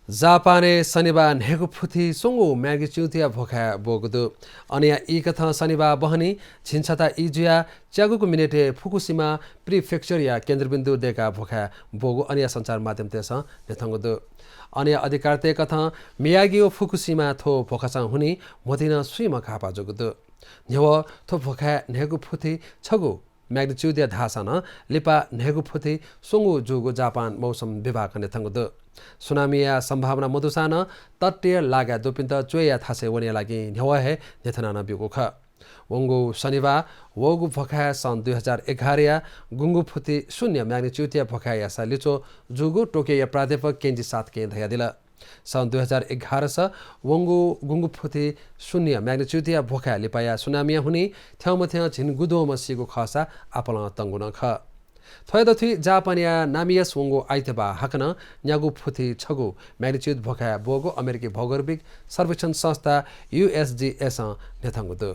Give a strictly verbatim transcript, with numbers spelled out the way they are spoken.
जापानय् शनिबाः न्हय्गू फुथि स्वंगू magnitude या भोखाय् ब्वःगु दु। अनया ई कथं शनिबाः बहनी झिंछता ई जुयाः च्यागूगु मिनेटय् फुकुसिमा prefecture या केन्द्रबिन्दु दय्काः भोखाय् ब्वःगु अनया सञ्चार माध्यमतय्सं न्ह्यथंगु दु। अनया अधिकारतय् कथं मियागी व फुकुसिमा थ्व भोखासं हुनी म्होतिं नं स्वीम्ह घाःपाः जूगु दु। न्ह्यवः थ्व भोखाय् न्हय्गू फुथि छगू magnitude या धाःसां नं लिपा न्हय्गू फुथि स्वंगू जूगु जापान मौसम विभागं न्ह्यथंगु दु। सुनामीया सम्भावना मदुसां नं तटीय लागाय् दुपिन्त च्वय्या थासय् वनेया लागि न्ह्यवः हे न्ह्यथनाः नं ब्यूगु खः। वंगु शनिबाः वःगु भोखाय् सन् दुई हजार एघारया गुंगू फुथि शून्य magnitude या भोखाय् याःसा लिच्वः जूगु टोकियोया प्राध्यापक केन्जी सातकें धयादिल। सन् दुई हजार एघारस वंगु गुंगू फुथि शून्य magnitude या भोखाय् लिपाया सुनामीया हुनिं थ्यंमथ्यं झिंगुद्वःम्ह सीगु खःसा आपालं तंगु नं खः। थ्वया दथुइ जापानया नामियास वंगु आइतबाः हाकनं न्यागू फुथि छगू magnitude भोखाय् ब्वःगु अमेरिकी भौगोलिक सर्वेक्षण संस्था युएसजिएसं न्ह्यथंगु दु।